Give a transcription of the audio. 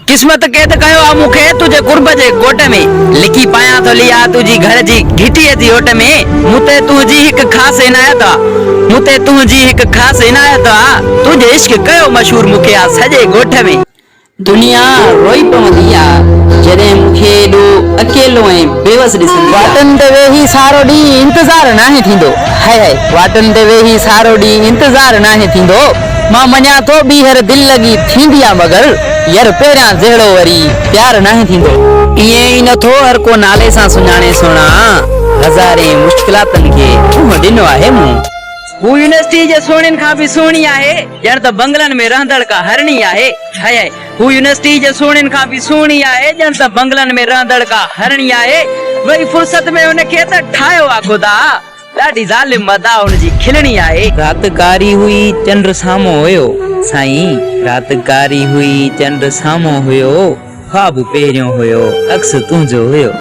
قسمت قيد ڪيو آ مون کي تنهنجي قرب جي ڪوٽ ۾، لڪي پايان ٿو ليئا تنهنجي گهر جي گهٽيء جي اوٽ ۾، مون تي تنهنجي هڪ خاص عنايت آ، مون تي تنهنجي هڪ خاص عنايت آ، تنهنجي عشق ڪيو مشهور مون کي آ سڄي ڳوٺ ۾. دنيا روئي پوندي آ جڏهن مون کي ايڏو اڪيلو ۽ بيوس ڏسندي آ. واٽن تي ويهي سارو ڏينهن انتظار ناهي ٿيندو، هائي هائي واٽن تي ويهي سارو ڏينهن انتظار ناهي ٿيندو. مان مڃان ٿو ٻيهر دل لڳي ٿيندي آ مگر ير پهريان جهڙو وري پيار ناهي ٿيندو. ائين ئي نه ٿو هر ڪو نالي سان سڃاڻي سهڻا هزارين مشڪلاتن کي منهن ڏنو آهي مون. هو يونيورسٽي جي سهڻين کان به سهڻي آهي ڄڻ ته بنگلن ۾ رهندڙ ڪا هرڻي آهي هائي هائي هو يونيورسٽي جي سهڻين کان به سهڻي آهي ڄڻ ته بنگلن ۾ رهندڙ ڪا هرڻي آهي وئي فرصت ۾ هن کي ته ٺاهيو آ خدا. ڏاڍي ظالم ادا هن جي کلڻي آهي. رات ڪاري هئي چنڊ سامهون هيو. سائين رات ڪاري هئي چنڊ سامهون هيو. خواب پهريون هيو عڪس تنهنجو هيو.